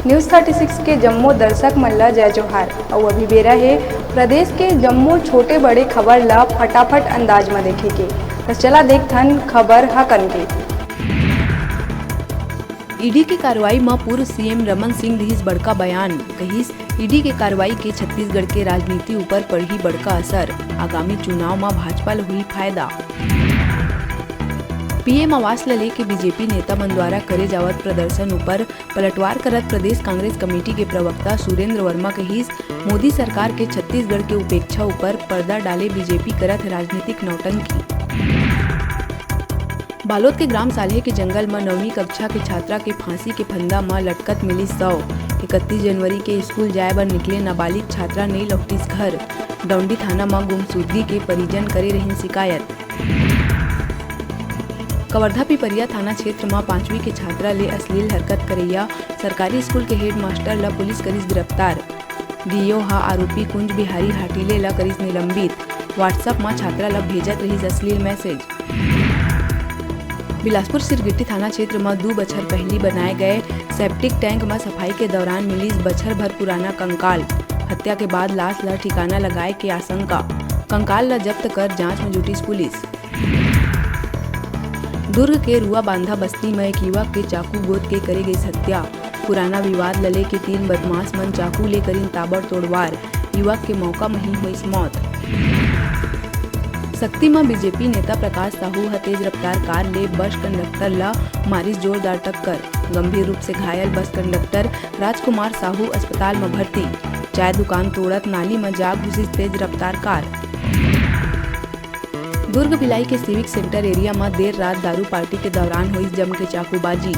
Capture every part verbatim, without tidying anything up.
News thirty six के जम्मो दर्शक मन ल जय जोहार। अउ अभी बेरा हे प्रदेश के जम्मो छोटे बड़े खबर ल फटाफट अंदाज म देखे के। त चला देखथन खबर हकन के। ईडी के कार्रवाई म पूर्व सीएम रमन सिंह दिस बड़का बयान, कहिस, ईडी के कार्रवाई के छत्तीसगढ़ के राजनीति ऊपर पड़ही बड़का असर, आगामी चुनाव म भाजपा ल होही फायदा। पीएम आवास ल लेके बीजेपी नेता मन द्वारा करे जावत प्रदर्शन ऊपर पलटवार करत प्रदेश कांग्रेस कमेटी के प्रवक्ता सुरेंद्र वर्मा कहिस, मोदी सरकार के छत्तीसगढ़ के उपेक्षा ऊपर पर्दा डाले बीजेपी करत हे राजनीतिक नौटंकी। बालोद के ग्राम साल्हे के जंगल म नौवीं कक्षा के छात्रा के फांसी के फंदा म लटकत मिलिस शव। इकतीस जनवरी के स्कूल जाए बर निकले नाबालिग छात्रा नइ लौटिस घर। डौंडी थाना म गुमशुदगी के परिजन करे रहिन शिकायत। कवर्धा पिपरिया थाना क्षेत्र म पांचवी के छात्रा ले अश्लील हरकत करइया सरकारी स्कूल के हेडमास्टर ल पुलिस करिस गिरफ्तार। डीईओ ह आरोपी कुंज बिहारी हाटिले ल करिस निलंबित। WhatsApp म छात्रा ल भेजत रहिस अश्लील मैसेज। बिलासपुर सिरगिट्टी थाना क्षेत्र म दू बछर पहिली बनाए गए सेप्टिक टैंक म सफाई के दौरान मिलिस बछर भर पुराना कंकाल। हत्या के बाद लाश ल ठिकाना लगाए के आशंका। कंकाल ल जब्त कर जांच म जुटिस पुलिस। दुर्ग के रुआ बांधा बस्ती म एक युवक के चाकू गोद के करे गइस हत्या। पुराना विवाद ल लेके तीन बदमाश मन चाकू ले करिन ताबड़तोड़ वार। युवक के मौका म ही होइस मौत। सक्ती म बीजेपी नेता प्रकाश साहू ह तेज रफ्तार कार ले बस कंडक्टर ल मारिस जोरदार टक्कर। गंभीर रूप से घायल बस कंडक्टर राजकुमार साहू अस्पताल म भर्ती। चाय दुकान तोड़त नाली म जा घुसिस तेज रफ्तार कार। दुर्ग भिलाई के सिविक सेंटर एरिया म देर रात दारू पार्टी के दौरान होइस जम के चाकूबाजी।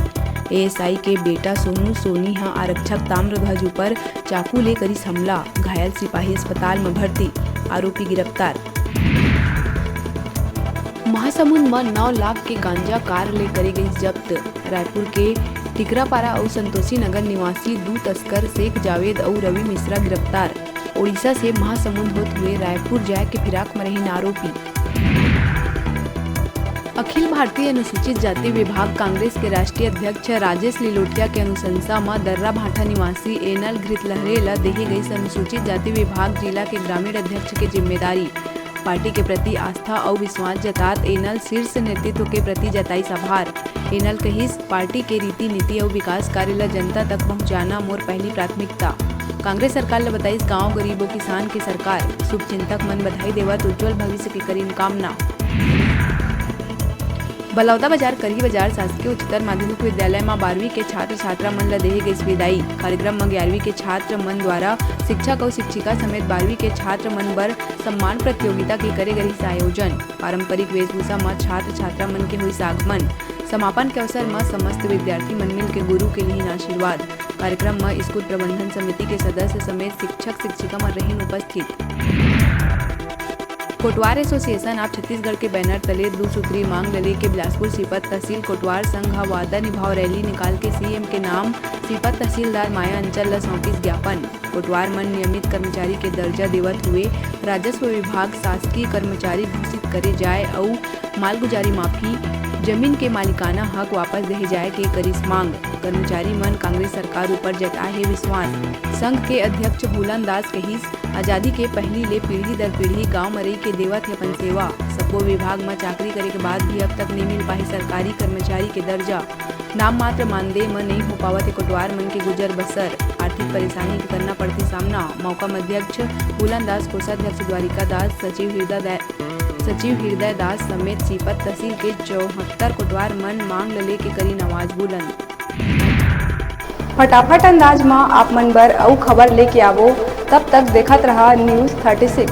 एएसआई के बेटा सोनू सोनी ह आरक्षक ताम्रध्वज ऊपर चाकू ले करिस हमला, घायल सिपाही अस्पताल म भर्ती, आरोपी गिरफ्तार। महासमुंद म नौ लाख के गांजा कार ले करे गइस जब्त। रायपुर के टिकरापारा अउ संतोषी नगर निवासी दू तस्कर शेख जावेद अउ रवि मिश्रा गिरफ्तार। ओडिशा से महासमुंद होत हुए रायपुर जाए के फिराक म रहिन आरोपी। अखिल भारतीय अनुसूचित जाति विभाग कांग्रेस के राष्ट्रीय अध्यक्ष राजेश लिलोटिया के अनुशंसा म दर्रा भाठा निवासी एनल घृतलहरे ल देहे गइस अनुसूचित जाति विभाग जिला के ग्रामीण अध्यक्ष के जिम्मेदारी। पार्टी के प्रति आस्था अउ विश्वास जतात एनल शीर्ष नेतृत्व के प्रति जताइस आभार। एनल कहिस, पार्टी के रीति नीति अउ विकास कार्य ल जनता तक पहुंचाना मोर पहली प्राथमिकता। कांग्रेस सरकार ल बताइस गांव गरीब अउ किसान के सरकार। शुभचिंतक मन बधाई देवत उज्जवल भविष्य के करिन कामना। बलौदाबाजार करही बाजार शासकीय उच्चतर माध्यमिक विद्यालय म बारहवीं के छात्र छात्रा मन ल देहे गइस विदाई। कार्यक्रम म ग्यारहवीं के छात्र मन द्वारा शिक्षक अउ शिक्षिका समेत बारहवीं के छात्र मन बर सम्मान प्रतियोगिता के करे गइस आयोजन। पारंपरिक वेशभूषा म छात्र छात्रा मन के होइस आगमन। समापन के अवसर म समस्त विद्यार्थी मन मिल के गुरु के लिहिन आशीर्वाद। कार्यक्रम म स्कूल प्रबंधन समिति के सदस्य समेत शिक्षक शिक्षिका मन रहिन उपस्थित। कोटवार एसोसिएशन ऑफ छत्तीसगढ़ के बैनर तले दू सूत्री मांग ल लेके बिलासपुर सीपत तहसील कोटवार संघ ह वादा निभाव रैली निकाल के सीएम के नाम सीपत तहसीलदार माया अंचल ल सौंपिस ज्ञापन। कोटवार मन नियमित कर्मचारी के दर्जा देवत हुए राजस्व विभाग शासकीय कर्मचारी घोषित करे जाए अउ मालगुजारी माफी, जमीन के मालिकाना हक वापस देहे जाए के करिस मांग। कर्मचारी मन कांग्रेस सरकार ऊपर जताए हे विश्वास। संघ के अध्यक्ष भूलन दास कहिस, आजादी के पहिली ले पीढ़ी दर पीढ़ी गांव म रहि के देवत हे अपन सेवा। सब्बो विभाग म चाकरी करे के बाद भी अब तक नइ मिल पाही सरकारी कर्मचारी के दर्जा। नाम मात्र मानदेय म नइ हो पावत हे कोटवार मन के गुजर बसर। आर्थिक परेशानी के करना पड़थे सामना। मौका म अध्यक्ष भूलन दास, कोषाध्यक्ष द्वारिका दास, सचिव हृदय दा-, सचिव हृदय दास समेत सीपत तहसील के चौहत्तर कोटवार मन मांग ल लेके करिन आवाज बुलंद। फटाफट अंदाज म आप मन बर अउ खबर लेके आवो, तब तक देखत रहा News thirty six।